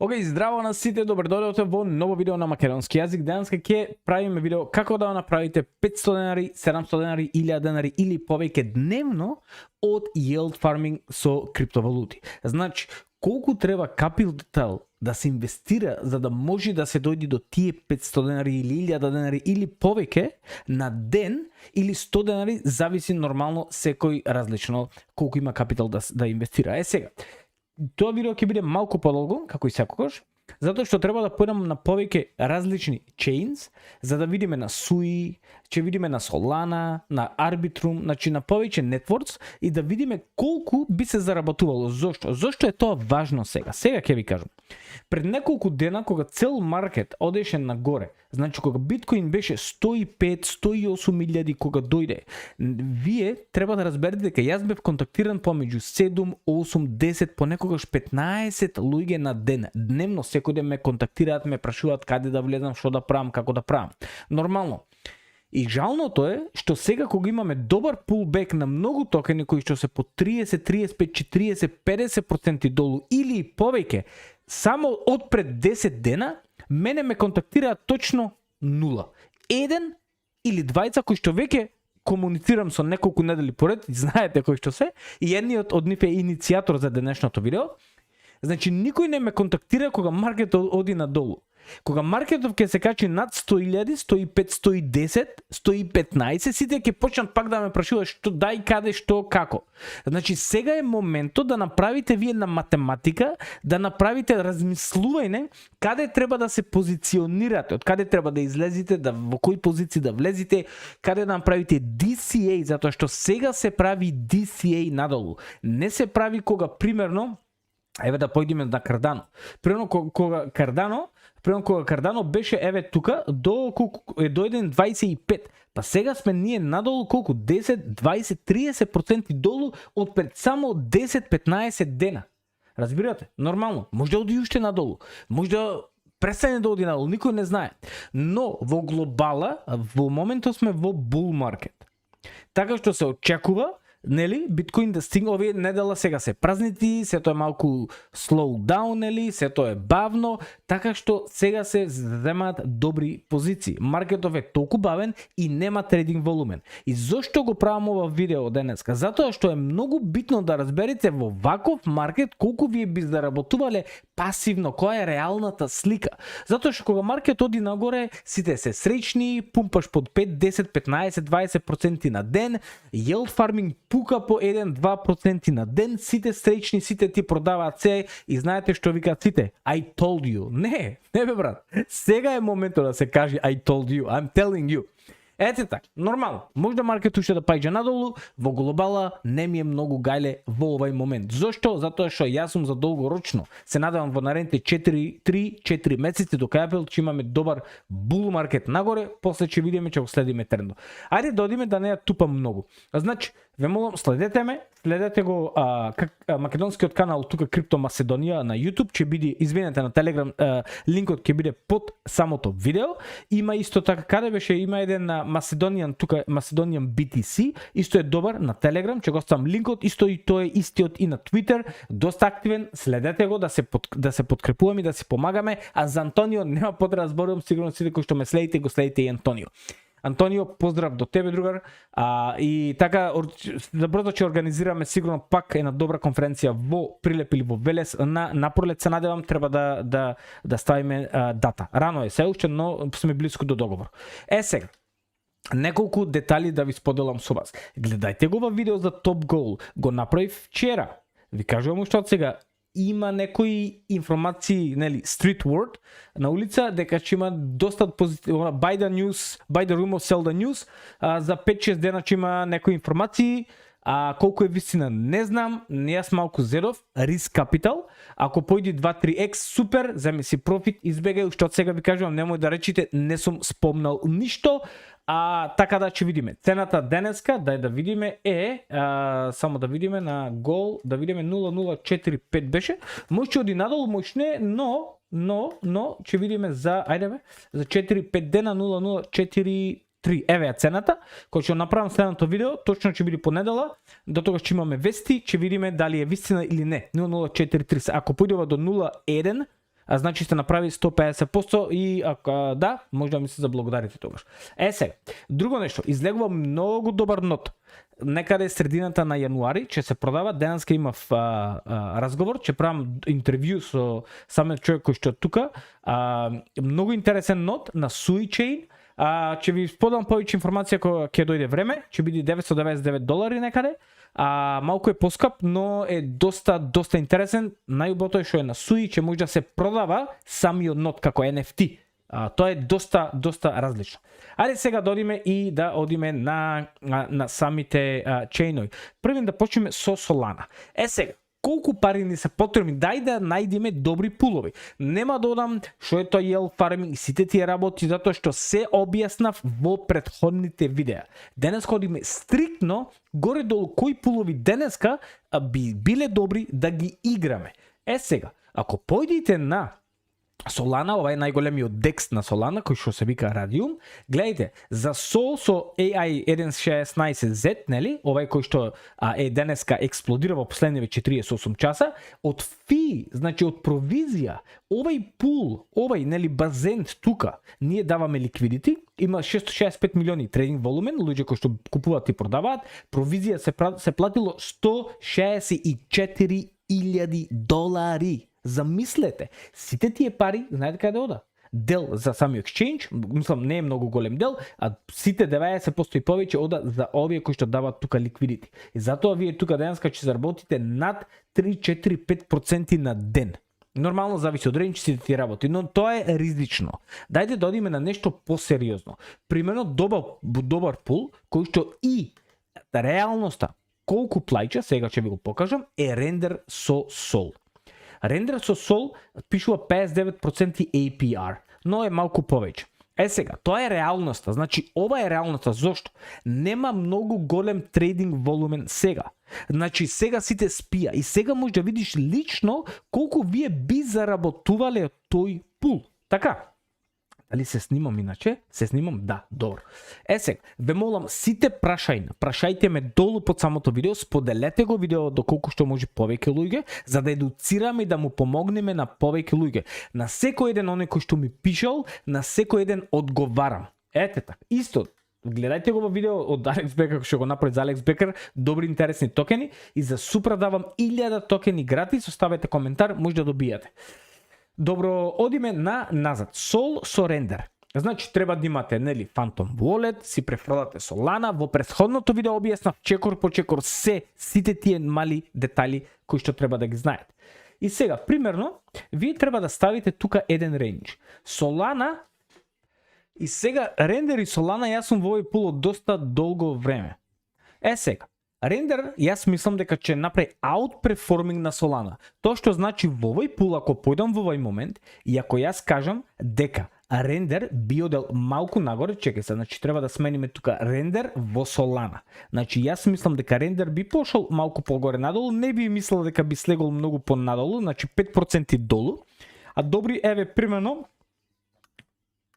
Океј, здраво на сите, добро дојдовте во ново видео на македонски јазик. Денеска ќе правиме видео како да направите 500 денари, 700 денари, 1000 денари или повеќе дневно од yield farming со криптовалути. Значи, колку треба капитал да се инвестира за да може да се дојде до тие 500 денари или 1000 денари или повеќе на ден или 100 денари, зависи нормално секој различно колку има капитал да инвестира. Сега, тоа видео ќе биде малку подолго, како и секогаш, затоа што треба да појдам на повеќе различни chains, за да видиме на Sui, ќе видиме на Solana, на Arbitrum, значи на повеќе networks и да видиме колку би се заработувало. Зошто? Зошто е тоа важно сега? Сега ќе ви кажам. Пред неколку дена, кога цел маркет одеше нагоре, значи кога биткоин беше 105-108 илјади кога дојде, вие треба да разберете дека јас бев контактиран помеѓу 7, 8, 10, понекогаш 15 луѓе на ден. Дневно секој ден ме контактираат, ме прашуваат каде да влезам, што да правам, како да правам. Нормално. И жалното е што сега кога имаме добар пулбек на многу токени кои што се по 30, 35, 40, 50% долу или повеќе, само од пред 10 дена, мене ме контактираат точно 0. Еден или двајца кои што веќе комуницирам со неколку недели поред, знаете кои што се, и едниот од нив е иницијатор за денешното видео. Значи, никој не ме контактира кога маркетот оди надолу. Кога маркетов ќе се качи над 100.000, 105, 110, 115, сите ќе почнат пак да ме прашуваат што дај, каде, што, како. Значи, сега е моментот да направите вие на математика, да направите размислување каде треба да се позиционирате, од каде треба да излезете, во кои позиции да влезете, каде да направите DCA, затоа што сега се прави DCA надолу. Не се прави кога, примерно, еве да појдеме на Cardano. Примерно кога Cardano беше еве тука до колку е дојден 25. Па сега сме ние надолу колку 10, 20, 30% долу од пред само 10-15 дена. Разбирате? Нормално. Може да оди уште надолу. Може да престане да оди надолу, никој не знае. Но во глобала во моментот сме во bull market. Така што се очекува, нели, биткоин да стигне, овие недела сега се празници, сето е малку slow down, нели, сето е бавно, така што сега се земаат добри позиции. Маркетов е толку бавен и нема трейдинг волумен. И зошто го правам ова видео денеска? Затоа што е многу битно да разберете во ваков маркет колку вие би заработувале пасивно, која е реалната слика. Затоа што кога маркет оди нагоре, сите се среќни, пумпаш под 5, 10, 15, 20% на ден, yield farming пука по 1-2% на ден, сите среќни, сите ти продаваат се и знаете што викаат сите? I told you. Не бе брат. Сега е моментот да се каже I told you. I'm telling you. Ете така, нормално. Може да маркет уште да паѓа надолу, во глобала не ми е многу гајле во овај момент. Зошто? Затоа што јас сум за долгорочно. Се надевам во наредните 3-4 месеци до кај ќе имаме добар бул маркет нагоре, после ќе видиме, ќе го следиме трендот. Ајде да одиме да не ја тупам многу. Значи, ве молам, следете го македонскиот канал тука Крипто Македонија на YouTube, ќе биде, извинете, на Telegram, линкот ќе биде под самото видео. Има исто така, каде беше, има еден на Macedonian тука, Macedonian BTC, исто е добар на Telegram, ќе го ставам линкот, исто и тој е истиот и на Twitter, доста активен, следете го да се подкрепуваме и да си помагаме, а за Антонио нема потреба да зборувам, сигурно сите кои што ме следите, го следите и Антонио. Антонио, поздрав до тебе, другар. И така, забрзо ќе организираме сигурно пак една добра конференција во Прилеп или во Велес. На пролет се надевам, треба да ставиме дата. Рано е се уште, но сме близко до договор. Сега, неколку детали да ви споделам со вас. Гледајте го во видео за Top Goal. Го направив вчера. Ви кажувам уште од сега. Има некои информации, нели, street word на улица, дека ќе има доста позитивно, by the rumor, sell the news, за 5-6 дена ќе има некои информации, колку е вистина не знам, јас малку зедов, риск капитал, ако појди 2-3x, супер, земи си профит, избегај, уште од сега ви кажувам, немој да речите, не сум спомнал ништо. Така да ќе видиме. Цената денеска, дај да видиме, само да видиме на гол, да видиме 0,045 беше. Може ќе оди надолу, може не, но ќе видиме за 4-5 дена 0,043. Еве ја цената, која ќе направам следното видео, точно ќе биде понедела, до тогаш ќе имаме вести, ќе видиме дали е вистина или не. 0,043. Ако појдува до 0,1, а значи сте направили 150% и ако да, може да ми се заблагодарите тогаш. Сега, друго нешто, излегува многу добар нот. Некаде средината на јануари ќе се продава, денеска имав разговор, ќе правам интервју со самиот човек кој што е тука, многу интересен нот на SuiChain. Ќе ви споделам повеќе информација кога ќе дојде време, ќе биде $999 некаде. Малку е поскап, но е доста интересен. Најубавото е што е на Sui, че може да се продава самиот нот како NFT. Тоа е доста различно. Ајде сега да одиме и да одиме на самите чейнови. Првим да почнеме со Solana. Сега, колку пари ни се потребни, дај да најдеме добри пулови. Нема да одам што е тоа yield farming и сите тие работи, затоа што се објаснав во претходните видеа. Денес одиме стриктно горе-долу кои пулови денеска би биле добри да ги играме. Сега, ако појдете на Solana, ова е најголемиот DEX на Solana, кој што се вика Radium. Гледайте, за Sol со AI 1.16Z, нели, овај кој што е денеска експлодира во последниве 48 часа, од фи, значи од провизија, овај пул, овај нели базен тука, ние даваме ликвидити, има 665 милиони трейдинг волумен, луѓе кои што купуваат и продаваат, провизија се платило $164,000. Замислете, сите тие пари, знаете каде ода? Дел за самиот exchange, мислам не е многу голем дел, а сите 90% и повеќе ода за овие кои што дават тука ликвидити. И затоа вие тука денеска ќе заработите над 3-4-5% на ден. Нормално зависи од ренчиците ти работи, но тоа е ризично. Дајте да одиме на нешто посериозно. Примерно добар пул кој што и реалноста колку плаќа, сега ќе ви го покажам, е рендер со Sol. Рендер со Sol пишува 59% APR, но е малку повеќе. Сега, тоа е реалноста, значи ова е реалноста, зошто? Нема многу голем трейдинг волумен сега. Значи сега сите спија и сега може да видиш лично колку вие би заработувале од тој пул. Така? Дали се снимам иначе? Се снимам? Да, добро. Сега, ве молам сите прашајте ме долу под самото видео, споделете го видео доколку што може повеќе луѓе, за да едуцираме и да му помогнеме на повеќе луѓе. На секој еден оној кој што ми пишал, на секој еден одговарам. Ете така. Исто, гледајте го во видео од Алекс Бекер, што го направи за Алекс Бекер, добри интересни токени и за Супра давам 1000 токени гратис, оставете коментар, може да добијате. Добро, одиме назад. Sol со рендер. Значи треба да имате, нели, Phantom Wallet, си префрлате Solana. Во претходното видео објаснав чекор по чекор сите тие мали детали кои што треба да ги знаете. И сега, примерно, вие треба да ставите тука еден рейндж. Solana и сега рендер и Solana, јас сум во овој пул од доста долго време. Сега, рендер, јас мислам дека ќе направи outperforming на Solana. Тоа што значи во овој пул, ако појдам во овој момент, и ако јас кажам дека рендер би одел малку нагоре, чекај се, значи треба да смениме тука рендер во Solana. Значи јас мислам дека рендер би пошол малку погоре надолу, не би мислел дека би слегол многу понадолу, значи 5% долу. А добри, еве, примерно,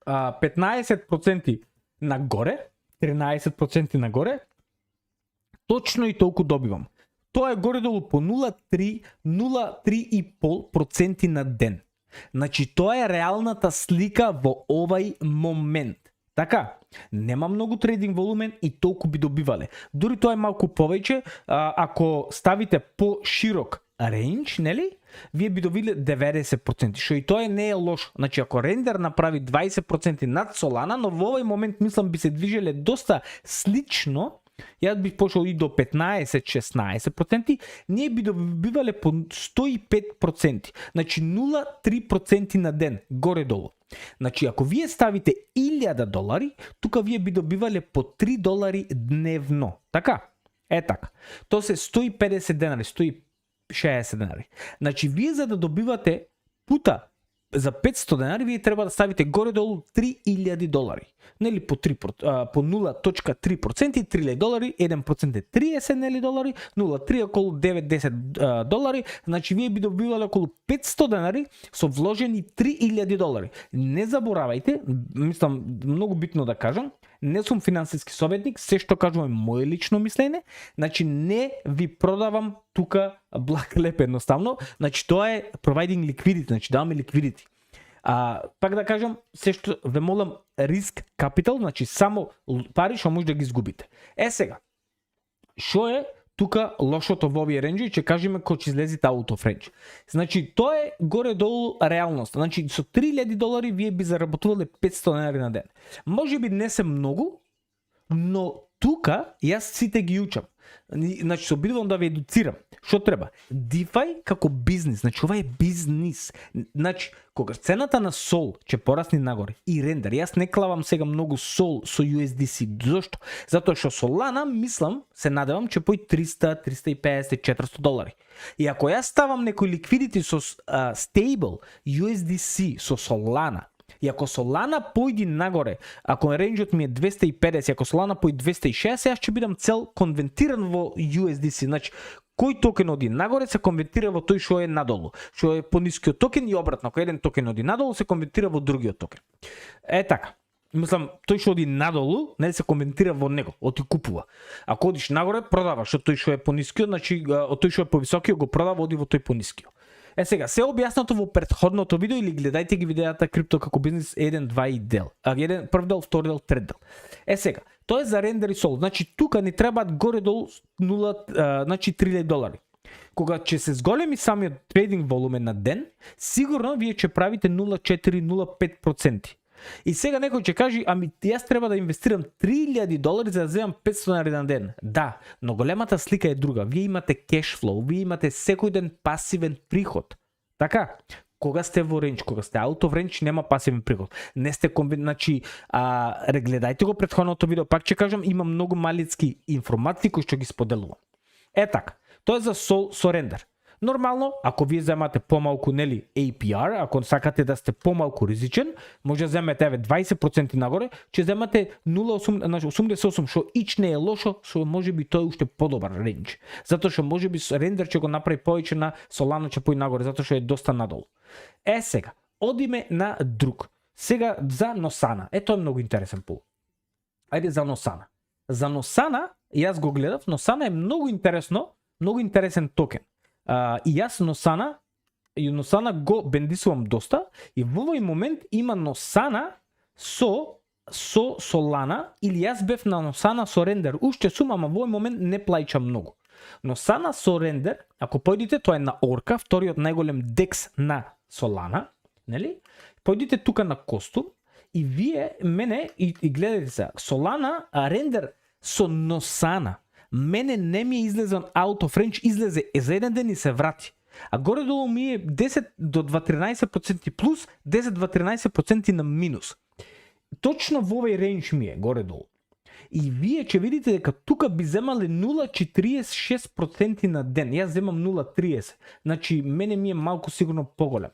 15% нагоре, 13% нагоре, точно и толку добивам. Тоа е горе-долу по 0,3-0,3,5% на ден. Значи тоа е реалната слика во овај момент. Така, нема многу трейдинг волумен и толку би добивале. Дури тоа е малку повеќе, ако ставите по широк рейндж, нели? Вие би добиле 90%, што и тоа не е лошо. Значи ако рендер направи 20% над Solana, но во овој момент мислам би се движеле доста слично, јас бих пошол и до 15-16%, ние би добивале по 105%, значи 0,3% на ден, горе-долу. Значи ако вие ставите $1000, тука вие би добивале по $3 дневно. Така? Така. То се 150 денари, 160 денари. Значи вие за да добивате пута за 500 денари, вие треба да ставите горе-долу $3000. нели по 0.3% и $3, 1% е 30 нели долари, 0.3 околу 9-10 долари, значи вие би добивале околу 500 денари со вложени $3000. Не заборавајте, мислам многу битно да кажам, не сум финансиски советник, се што кажувам е моје лично мислене, значи не ви продавам тука благ леп едноставно, значи тоа е providing liquidity, значи даваме liquidity. Пак да кажам, се што ве молам риск капитал, значи само пари што може да ги изгубите. Сега, што е тука лошото во овие ренџи, ќе кажеме кога ќе излезите out of range. Значи тоа е горе-долу реалност. Значи со $3000 вие би заработувале 500 денари на ден. Може би не се многу, но тука јас сите ги учам. Значи се обидувам да ве едуцирам. Што треба? DeFi како бизнис, значи ова е бизнис. Значи кога цената на Sol ќе порасне нагоре и рендер, јас не клавам сега многу Sol со USDC. Зошто? Затоа што Solana, мислам, се надевам ќе пои 300, 350, $400. И ако јас ставам некој liquidity со stable USDC со Solana, и ако Solana појди нагоре, ако ренџот ми е 250, ако Solana појди 260, јас ќе бидам цел конвертиран во USDC. Значи, кој токен оди нагоре се конвертира во тој што е надолу. Што е понискиот токен и обратно, ако еден токен оди надолу се конвертира во другиот токен. Така. Мислам, тој што оди надолу, не се конвертира во него, оти купува. Ако одиш нагоре, продаваш од тој што е понискиот, значи од тој што е повисокиот го продава, оди во тој понискиот. Сега, се објаснато во претходното видео или гледајте ги видеата крипто како бизнис 1, 2 и дел. Прв дел, втор дел, трет дел. Сега, тоа е за рендер и сол. Значи тука ни требаат горе-долу значи $3000. Кога ќе се зголеми самиот трейдинг волумен на ден, сигурно вие ќе правите 0.4-0.5%. И сега некој ќе каже, ами јас треба да инвестирам $3000 за да земам 500 денари на ден. Да, но големата слика е друга. Вие имате кешфлоу, вие имате секој ден пасивен приход. Така, кога сте во ренџ, кога сте out of range, нема пасивен приход. Не сте значи, гледајте го претходното видео, пак ќе кажам, има многу малицки информации кои што ги споделувам. Така, тоа е за Sol со рендер. Нормално, ако вие земате помалку, нели, APR, ако сакате да сте помалку ризичен, може да земете 20% нагоре, ќе земате 0.88, што ич не е лошо, што може би тој уште подобар рендж. Затоа што може би рендер ќе го направи повеќе на Solana ќе пои нагоре, затоа што е доста надолу. Сега, одиме на друг. Сега за Nosana. Тоа е многу интересен пул. Ајде за Nosana. За Nosana, јас го гледав, Nosana е многу интересен токен. И јас Nosana го бендисувам доста и во овој момент има Nosana со Solana или јас бев на Nosana со рендер. Уште сум, ама во овој момент не плаќам многу. Nosana со рендер, ако појдите, тоа е на Orca, вториот најголем DEX на Solana, нели? Појдите тука на костум и вие мене и гледајте се, Solana рендер со Nosana. Мене не ми е излезен out of range, излезе за еден ден и се врати. А горе-долу ми е 10 до 13% плюс, 10 до 13% на минус. Точно во овој рейндж ми е горе-долу. И вие ќе видите дека тука би земале 0.46% на ден. Јас земам 0.30. Значи мене ми е малку сигурно поголем.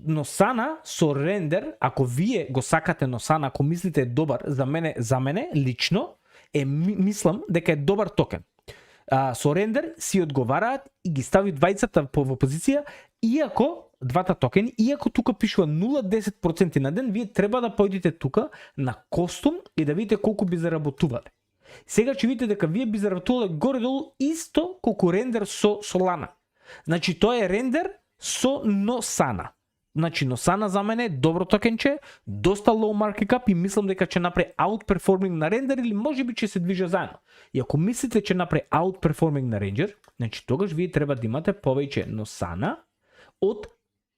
Nosana со рендер, ако вие го сакате Nosana, ако мислите е добар за мене лично, мислам дека е добар токен. Со рендер си одговараат и ги стави двајцата во позиција, иако двата токени, иако тука пишува 0.10% на ден, вие треба да појдете тука на костум и да видите колку би заработувале. Сега ќе видите дека вие би заработувале горе-долу исто колку рендер со Solana. Значи тоа е рендер со Nosana. Значи Nosana за мене е добро токенче, доста low market cap и мислам дека ќе направи outperforming на рендер или можеби ќе се движи заедно. И ако мислите ќе направи outperforming на рендер, значи тогаш вие треба да имате повеќе Nosana од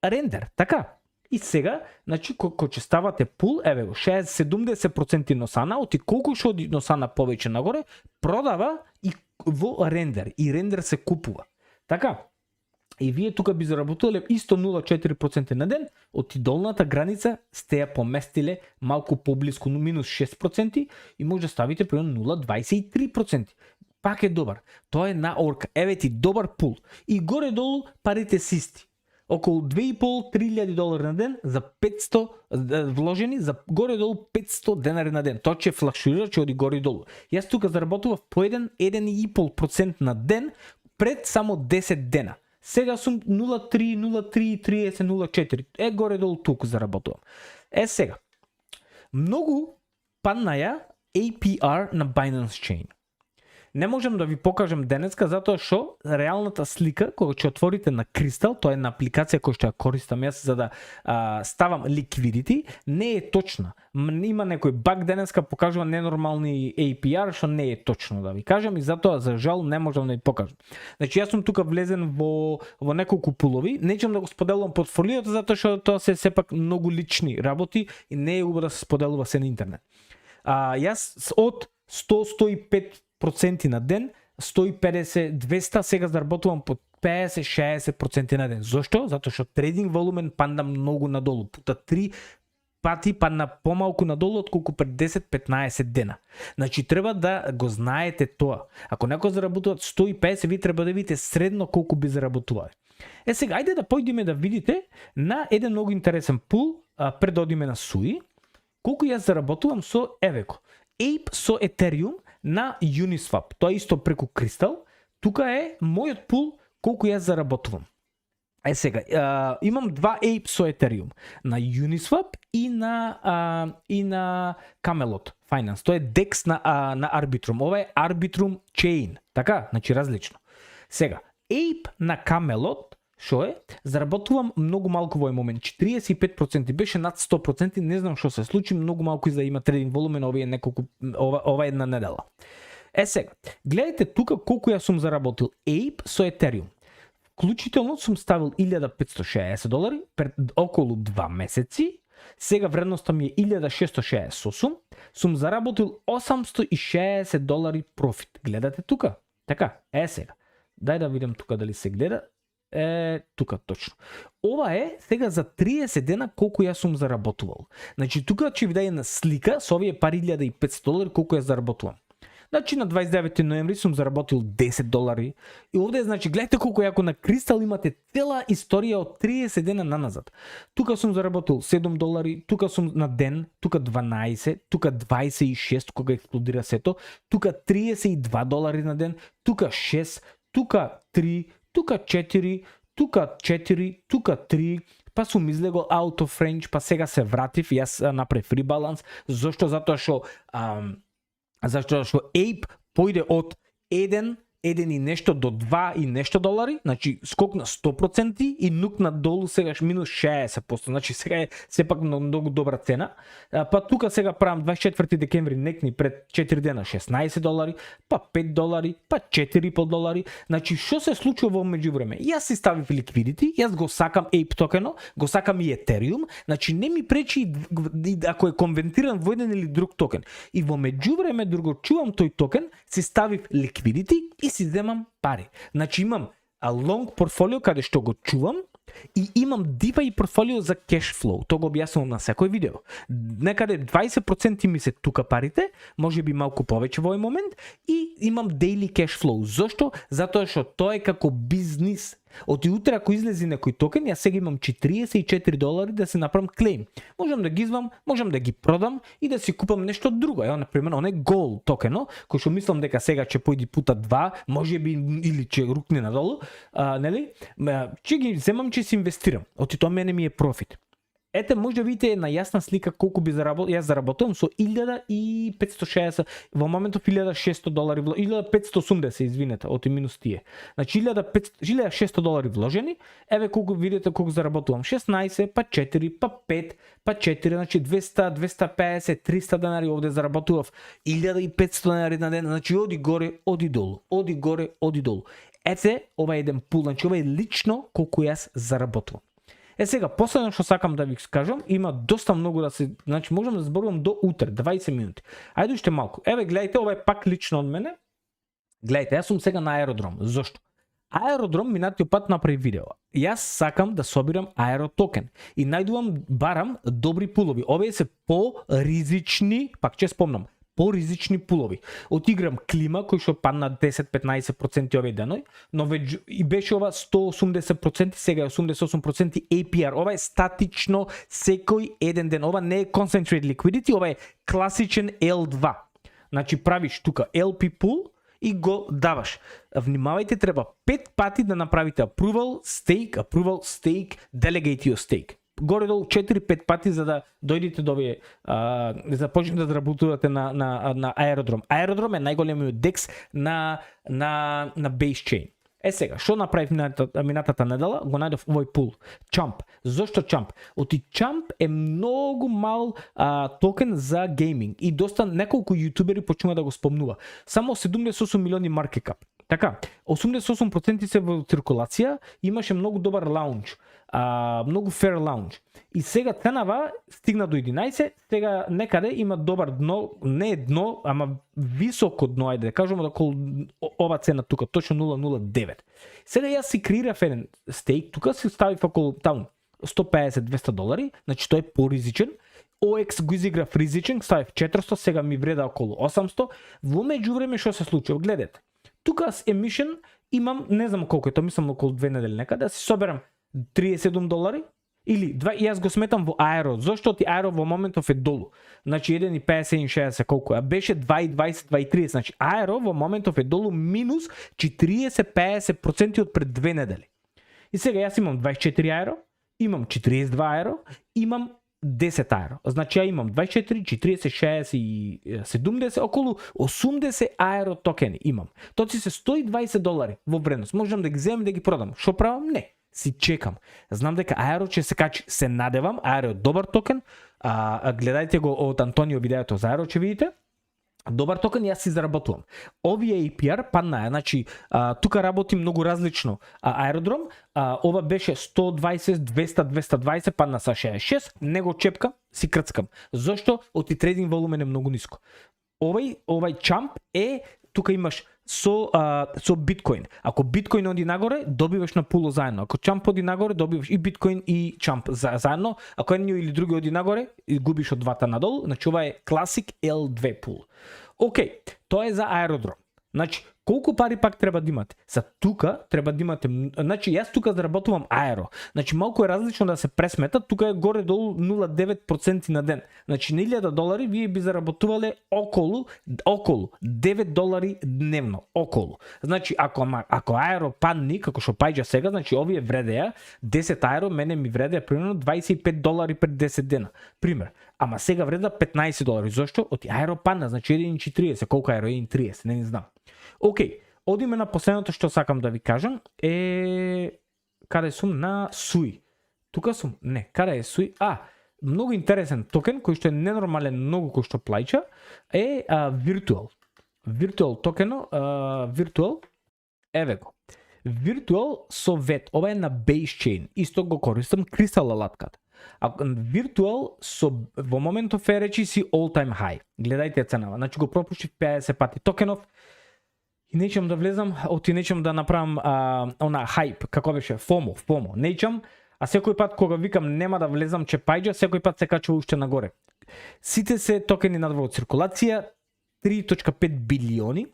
рендер. Така. И сега, значи кога ќе ставате пул, еве го 60-70% Nosana, оти колку што оди Nosana повеќе нагоре, продава и во рендер. И рендер се купува. Така. И вие тука би заработувале исто 0.4% на ден, од долната граница сте ја поместиле малку поблиску, минус 6% и може да ставите примерно 0.23%. Пак е добар. Тоа е на Orca. Еве ти добар пул. И горе-долу парите систи. околу 2,5-3 долари на ден за 500 вложени за горе-долу 500 денари на ден. Тоа ќе флакшуира, ќе оди горе-долу. Јас тука заработував по 1,5% на ден пред само 10 дена. Сега сум 0,3, 0,3, 30, 0,4. Горе-долу туку заработувам. Сега. Многу паднаја APR на Binance Chain. Не можам да ви покажам денеска затоа што реалната слика кога ќе отворите на Crystal, тоа е една апликација која што ја користам јас за да ставам liquidity, не е точна. Има некој баг денеска покажува ненормални APR што не е точно да ви кажам и затоа за жал не можам да ви покажам. Значи јас сум тука влезен во неколку пулови, нечем да го споделувам портфолиото затоа што тоа се сепак многу лични работи и не е убаво да се споделува се на интернет. Јас од 100-105% на ден, 150-200, сега заработувам по 50-60% на ден. Зошто? Затоа што трейдинг волумен падна многу надолу. Пута 3 пати падна помалку надолу отколку пред 10-15 дена. Значи треба да го знаете тоа. Ако некој заработува 150, ви треба да видите средно колку би заработувале. Сега, ајде да појдеме да видите на еден многу интересен пул, пред да одиме на SUI, колку јас заработувам со Евеко. Ape со Ethereum на Uniswap. Тоа исто преку Crystal. Тука е мојот пул колку јас заработувам. Сега, имам два Ape со Ethereum. На Uniswap и на Camelot Finance. Тоа е DEX на Arbitrum. Ова е Arbitrum Chain. Така, значи различно. Сега, Ape на Camelot шо е? Заработувам многу малку во овој момент. 45% беше над 100%, не знам што се случи, многу малку за да има трейдинг волумен ова една недела. Сега, гледайте тука колку јас сум заработил Ape со Ethereum. Вклучително сум ставил $1,560 пред околу 2 месеци. Сега вредноста ми е 1,668. Сум заработил $860 профит. Гледате тука? Така, сега. Дај да видам тука дали се гледа. Тука точно. Ова е сега за 30 дена колку јас сум заработувал. Значи тука ќе ви даде на слика со овие пари $1,500 колку јас заработувам. Значи на 29 ноември сум заработил $10 и овде значи гледате колку јако на Crystal имате цела историја од 30 дена наназад. Тука сум заработил $7, тука сум на ден, тука 12, тука 26 кога експлодира сето, тука $32 на ден, тука 6, тука 3, тука 4, тука 4, тука 3, па сум излегол out of range, па сега се вратив и јас направив ребаланс. Зошто? Затоа што Ape појде од 1 и нешто до 2 и нешто долари, значи скок на 100% и нукна долу сегаш минус 60%, значи сега е сепак многу добра цена. Па тука сега правам 24 декември некни пред 4 дена $16, па $5, па $4,5. Значи што се случува во меѓувреме? Јас си ставив liquidity, јас го сакам Ape токено, го сакам и Ethereum, значи не ми пречи ако е конвертиран во еден или друг токен. И во меѓувреме друго чувам тој токен, си ставив liquidity и си земам пари. Значи имам long портфолио каде што го чувам и имам DeFi портфолио за cash flow. Тоа го објаснувам на секој видео. Некаде 20% ми се тука парите, можеби малку повеќе во овој момент и имам daily cash flow. Зошто? Затоа што тоа е како бизнис. Оти утре ако излези некој токен, јас сега имам $44 да се направам клейм. Можам да ги извам, можам да ги продам и да си купам нешто друго. Ево, например, оне гол токено, кој што мислам дека сега ќе појди пута 2, можеби или ќе рукне надолу, нели? Ќе ги земам, ќе се инвестирам. Оти тоа мене ми е профит. Ете, може да видите една јасна слика колку би јас заработувам со 1,560, во моментов $1,600, 1,580, извинете, оти минус тие. Значи $1,600 вложени, еве колку видите колку заработувам, 16, па 4, па 5, па 4, значи 200, 250, 300 денари, овде заработував $1,500 денари на ден, значи оди горе, оди долу, оди горе, оди долу. Ете, ова е еден пул, значи ова е лично колку јас заработувам. Сега, последно што сакам да ви скажам, има доста многу да се, значи можам да зборувам до утре, 20 минути. Ајде уште малку. Еве, гледайте, ова е пак лично од мене. Гледайте, јас сум сега на аеродром. Зошто? Аеродром минатиот пат направи видео. Јас сакам да собирам аеротокен и најдувам, барам добри пулови. Овие се по-ризични, пак ќе спомнам, поризични пулови. Отиграм Клима, кој што падна 10-15% овој деној, но и беше ова 180%, сега е 88% APR. Ова е статично секој еден ден. Ова не е concentrated liquidity, ова е класичен L2. Значи правиш тука LP pool и го даваш. Внимавајте, треба 5 пати да направите approval, stake, delegate your stake. Горе-долу 4-5 пати за да дојдете до овие за почнете да работувате на аеродром. Аеродром е најголемиот DEX на base chain. Сега, што направив минатата недела? Го најдов овој пул. Chump. Зошто Chump? Оти Chump е многу мал токен за гейминг и доста неколку јутубери почнува да го спомнува. Само 78 милиони market cap. Така, 88% се во циркулација, имаше многу добар лаунч. Многу fair launch. И сега ценава стигна до 11, сега некаде има добар дно, не е дно, ама високо дно, ајде да кажеме, околу ова цена тука, точно 0.09. Сега јас си креирав еден стейк, тука си ставив околу таму $150-200, значи тој е поризичен. OX го изиграв ризичен, ставив 400, сега ми вреда околу 800. Во меѓувреме што се случува? Гледате. Тука с emission имам, не знам колку е тоа, мислам околу 2 недели некаде, да си соберам $37 или јас го сметам во аеро. Зошто ти аеро во моментов е долу? Значи 1.50-1.60 колку е? Беше 2.20-2.30. Значи аеро во моментов е долу минус 40-50% од пред 2 недели. И сега јас имам 24 аеро, имам 42 аеро, имам 10 аеро. Значи ја имам 24, 40, 60 и 70, околу 80 аеро токени имам. Тоа си се $120 во вредност. Можам да ги земам да ги продам. Што правам? Не. Си чекам. Знам дека аеро ќе се качи. Се надевам. Аеро е добар токен. Гледајте го од Антонио видеото за аеро, ќе видите. Добар токен, јас си заработувам. Овие APR паднаа, значи тука работи многу различно. Аеродром, ова беше 120, 200, 220, падна са 66, не го чепкам, си крцкам. Зошто? Оти трейдинг волумен е многу ниско. Овај чамп е, тука имаш со биткоин. Ако биткоин оди нагоре, добиваш на пуло заедно. Ако чамп оди нагоре, добиваш и биткоин и чамп заедно. Ако едниот или други оди нагоре, губиш од двата надолу. Значи ова е класик L2 пул. Океј, тоа е за аеродром. Значи, колку пари пак треба да имате? За тука треба да имате, значи јас тука заработувам аеро. Значи малку е различно да се пресмета, тука е горе долу 0.9% на ден. Значи на $1000 вие би заработувале околу $9 дневно, околу. Значи ако аеро падни, како што паѓа сега, значи овие вредеа 10 аеро, мене ми вредеа примерно $25 пред 10 дена. Пример. Ама сега вреда $15. Зошто? Оти аеро падна, значи 1.30, колку аеро 1.30, не знам. Океј, одиме на последното што сакам да ви кажам каде сум на SUI. Тука сум? Не, каде е SUI? Многу интересен токен кој што е ненормален, многу кој што плаќа е Virtual. Virtual токено, Virtual, еве го. Virtual со VET, ова е на Base Chain, исто го користам Crystal алатката. Virtual во моментов е речи си all time high. Гледајте ценава, значи го пропуштив 50 пати токенов. И нечам да влезам, нечам да направам хайп, како беше, FOMO, нечам, а секој пат кога викам нема да влезам че паѓа, секој пат се качува уште нагоре. Сите се токени надвор од циркулација, 3.5 билиони,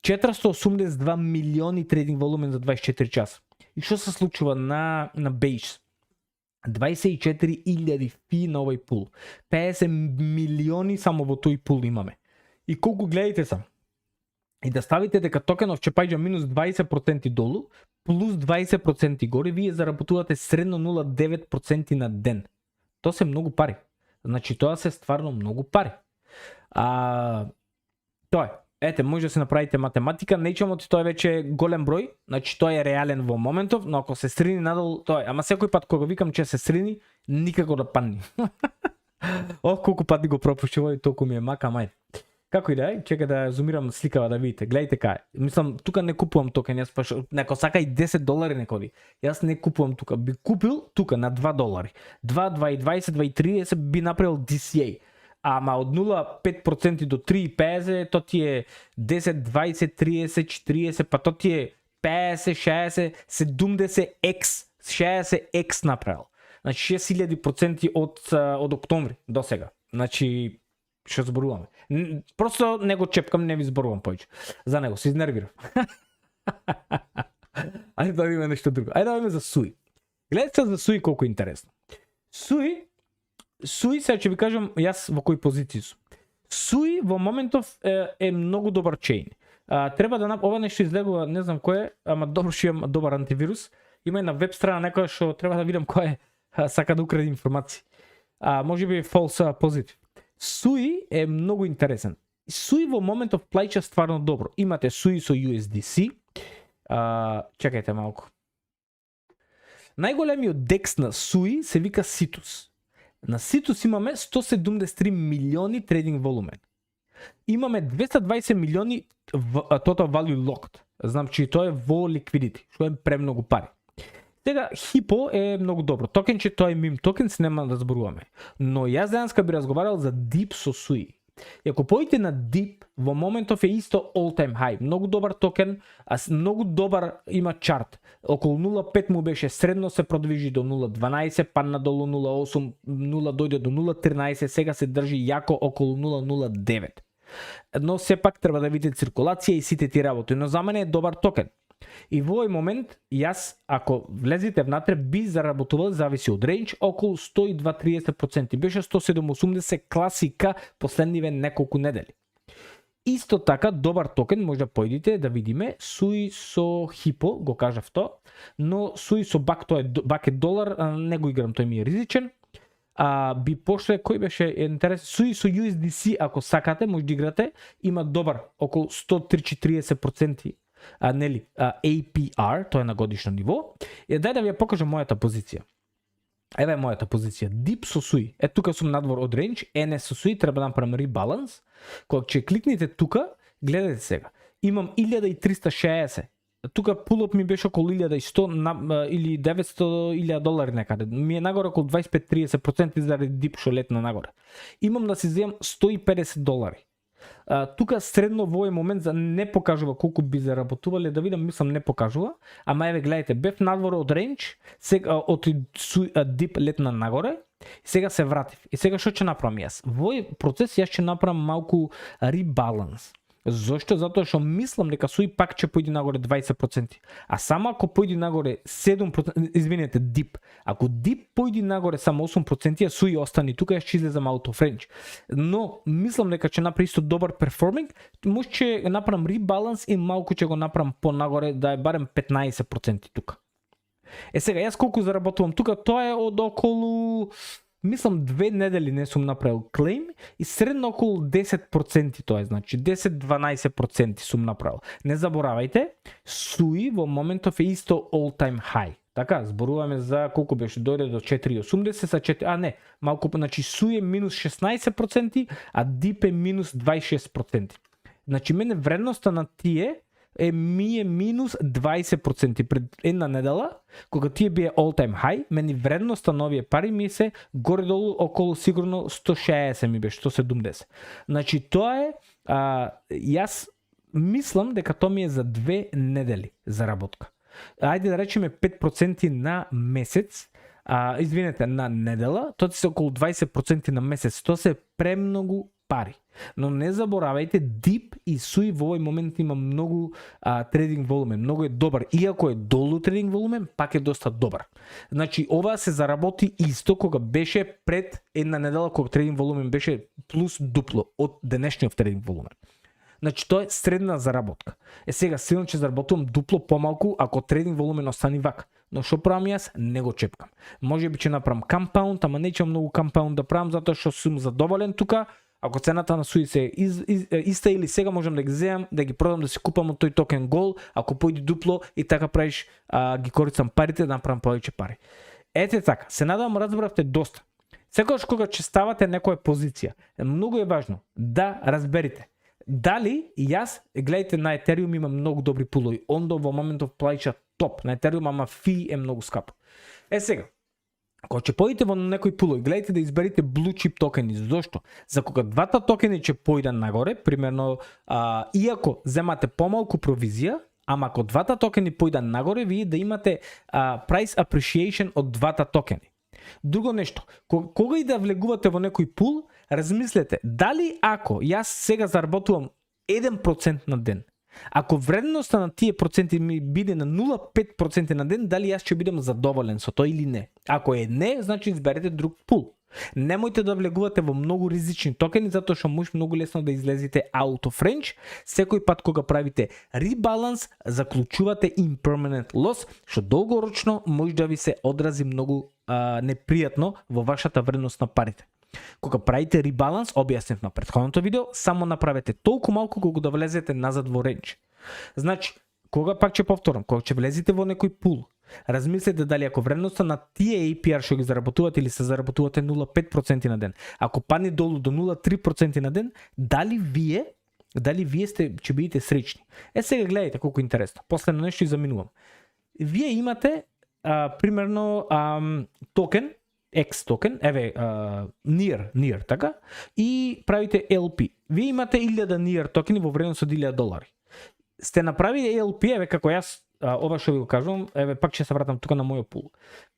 482 милиони трейдинг волумен за 24 часа. И што се случува на Base? 24.000 фи на овој пул. 50 милиони само во тој пул имаме. И колку гледајте сам. И да ставите дека токенов ќе паѓа минус 20% долу, плюс 20% горе, вие заработувате средно 0.9% на ден. Тоа се многу пари. Значи тоа се стварно многу пари. Тоа е. Ете, може да се направите математика, нечемот тоа е веќе голем број, значи тоа е реален во моментов, но ако се срини надолу, тоа е. Ама секој пат кога викам че се срини, никако да падни. Колку пати го пропуштив и толку ми е мака, мај. Како и да е, чека да зумирам сликава да видите. Гледајте кај. Мислам, тука не купувам токен, јас паш неко сака и $10 некој. Јас не купувам тука. Би купил тука на $2. 2, 2.20, 2.30 би направил DCA. Ама од 0.5% до 3.50, то ти е 10, 20, 30, 40, па то ти е 50, 60, 70x, 60x направил. Значи 6000% од октомври до сега. Значи Ще зборуваме. Просто не го чепкам, не ви зборувам повече. За него се изнервирам. Айде да видим нещо друго. Айде да видим за Суи. Гледайте за Суи колко е интересно. Суи, сега ще ви кажам аз во кои позиции сум. Суи во моментов е много добар чейн. Треба да ова нещо излегува, не знам кој е, ама добро што имам добар антивирус. Има една веб страна некоја што треба да видам кој е сака да украде информации. Може би false positive. Суи е много интересен. Суи во моментов плаќа стварно добро. Имате Суи со USDC. Чекајте малку. Најголемиот DEX на Суи се вика Citus. На Citus имаме 173 милиони трейдинг волумен. Имаме 220 милиони total value locked. Знам, че тоа е во liquidity, што е премногу пари. Сега, Hippo е много добро. Токен, че тоа е мим токен, се нема да зборуваме. Но јас денеска би разговарал за Deep со Sui. И ако појдете на Deep, во моментов е исто all time high. Много добар токен, много добар има чарт. Околу 0.5 му беше средно, се продвижи до 0.12, падна долу 0.8, 0 дојде до 0.13, сега се држи јако околу 0.09. Но сепак треба да видите циркулација и сите ти работи, но за мене е добар токен. И во овој момент, јас, ако влезете внатре, би заработувал, зависи од рейндж, околу 102-30%. Беше 107-80 класика последниве неколку недели. Исто така, добар токен, може да појдите да видиме, Суи со Hippo, го кажав тоа, но Суи со Бак, тоа е Бак е долар, не го играм, тој ми е ризичен. Би пошле, кој беше интересен, Суи со USDC, ако сакате, може да играте, има добар, околу 130-40%. Нели, APR, тоа е на годишно ниво. И дај да ви ја покажам мојата позиција. Ева е мојата позиција. Deep со Суи. Тука сум надвор од рейндж, NS со Суи, треба да направам ребаланс. Кога ќе кликнете тука, гледате сега. Имам 1360. Тука пулот ми беше околу 1100 или 900 долари некаде. Ми е нагоре околу 25-30% заради Deep што летна нагоре. Имам да си земам 150 долари. Тука средно во овој момент за не покажува колку би заработувале, да видам, мислам не покажува, ама еве гледайте, бев надвор од рейндж, сега од Deep летна нагоре, сега се вратив. И сега што ќе направам јас? Во овој процес јас ќе направам малку ребаланс. Зошто? Затоа што мислам дека Суи пак ќе појде нагоре 20%. А само ако појде нагоре 7%, извинете, Deep. Ако Deep појде нагоре само 8%, Суи остани тука, јас ќе излезам out of range. Но мислам дека ќе направи исто добар перформинг, може ќе направам ребаланс и малку ќе го направам понагоре да е барем 15% тука. Сега јас колку заработувам тука, тоа е од околу, мислам 2 недели не сум направил клейм и средно околу 10% тоа е, значи 10-12% сум направил. Не заборавајте, Суи во моментов е исто all time high. Така, зборуваме за колку беше, дојде до 4.80 са 4, не, малку, значи Суи е минус 16%, а Deep е минус 26%. Значи мене вредноста на тие ми е минус 20% пред една недела, кога тие бие all time high, мени вредноста на овие пари ми се горе-долу околу сигурно 160 ми беше, 170. Значи тоа е, јас мислам дека тоа ми е за 2 недели заработка. Ајде да речеме 5% на месец, извинете, на недела, тоа се околу 20% на месец, тоа се премногу пари. Но не заборавајте, Deep и Суи во овој момент има многу трейдинг волумен, многу е добар. Иако е долу трейдинг волумен, пак е доста добар. Значи, ова се заработи исто кога беше пред една недела, кога трейдинг волумен беше плюс дупло од денешниот трейдинг волумен. Значи, тоа е средна заработка. Сега, сигурно ќе заработувам дупло помалку ако трейдинг волумен остани вака. Но што правам јас? Не го чепкам. Може би ќе направам компаунд, ама неќам многу компаунд да правам, затоа што сум задоволен тука. Ако цената на Суи се иста или сега можам да ги земам, да ги продам, да си купам од тој токен гол, ако појде дупло и така правиш, ги корицам парите, да направам повеќе пари. Ете така, се надевам разбравте доста. Секогаш кога ќе ставате некоја позиција, многу е важно да разберете дали јас, гледайте, на Ethereum има многу добри пулови, ондо во моментов плаќа топ, на Ethereum ама фи е многу скапо. Сега, кога ќе појдете во некој пулови, гледайте да изберете blue chip токени. Зошто? За кога двата токени ќе појдат нагоре, примерно, иако земате помалку провизија, ама ако двата токени појдат нагоре, вие да имате price appreciation од двата токени. Друго нешто, кога и да влегувате во некој пул, размислете, дали ако јас сега заработувам 1% на ден, ако вредноста на тие проценти ми биде на 0,5% на ден, дали јас ќе бидам задоволен со тоа или не? Ако е не, значи изберете друг пул. Немојте да влегувате во многу ризични токени, затоа што може многу лесно да излезете out of range. Секој пат кога правите ребаланс, заклучувате impermanent loss, што долгорочно може да ви се одрази многу непријатно во вашата вредност на парите. Кога правите ребаланс, објаснив на претходното видео, само направете толку малку колку да влезете назад во ренџ. Значи, кога пак ќе повторам, кога ќе влезете во некој пул, размислете дали ако вредноста на тие APR што ги заработувате или се заработувате 0,5% на ден, ако падне долу до 0,3% на ден, дали вие ќе бидете среќни. Сега гледајте колку интересно. Последно нешто и заминувам. Вие имате примерно токен X токен, NEAR, така? И правите LP. Вие имате 1000 NEAR токени во вредност од $1000. Сте направили LP, како јас, ова што ви го кажувам, пак ќе се вратам тука на мојот пул.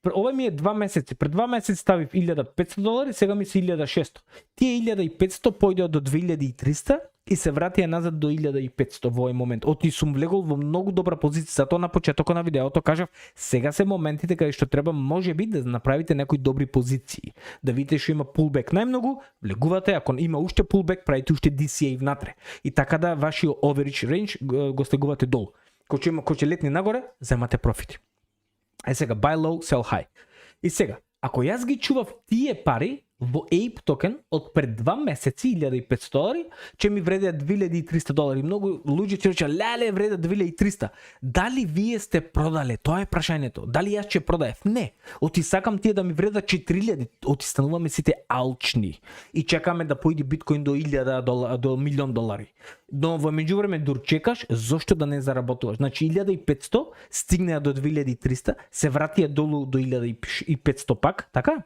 Ова ми е 2 месеци. Пред 2 месеци ставив $1500, сега ми се 1600. Тие 1500 појдеа до 2300 и се вратија назад до 1500 во овој момент. Оти сум влегол во многу добра позиција, затоа на почетокот на видеото кажав, сега се моментите каде што треба можеби да направите некои добри позиции, да видите што има pullback најмногу, влегувате, ако има уште pullback, правите уште DCA внатре. И така да вашиот average range го стегувате долу. Кога ќе летни нагоре, земате профити. Сега buy low, sell high. И сега, ако јас ги чував тие пари во Ape токен од пред 2 месеци, $1500, ќе ми вредеат $2300. Многу луѓе ќе речат, леле, вредат 2300. Дали вие сте продале? Тоа е прашањето. Дали јас ќе продаев? Не. Оти сакам тие да ми вредат 4000. Оти стануваме сите алчни и чекаме да појде биткоин до $1000, до $1,000,000. Но во меѓувреме дур чекаш, зошто да не заработуваш? Значи 1500 стигнеа до 2300, се вратија долу до 1500 пак, така?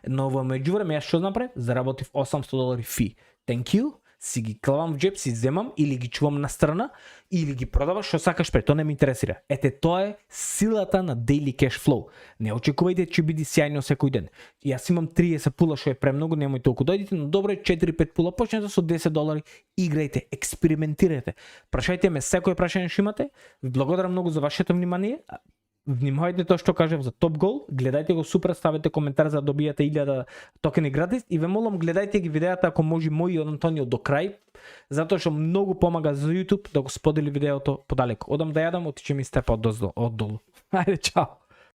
Но во меѓувреме јас што направив? Заработив $800 фи. Thank you. Си ги клавам в джеб, си земам или ги чувам на страна или ги продаваш што сакаш пред, тоа не ме интересира. Ете тоа е силата на daily cash flow. Не очекувајте ќе биде сјајно секој ден. Јас имам 30 пула што е премногу, немој толку дојдите, но добро 4-5 пула, почнете со $10, играјте, експериментирајте. Прашајте ме секој прашање што имате. Ви благодарам многу за вашето внимание. Внимавајте тоа што кажав за Top Goal, гледајте го супер, ставете коментар за да добијате 1000 токени гратис и ве молам гледајте ги видеата ако може мој и Антонио до крај, затоа што многу помага за YouTube да го сподели видеото подалеку. Одам да јадам, отиче ми степа од долу. Ајде, чао.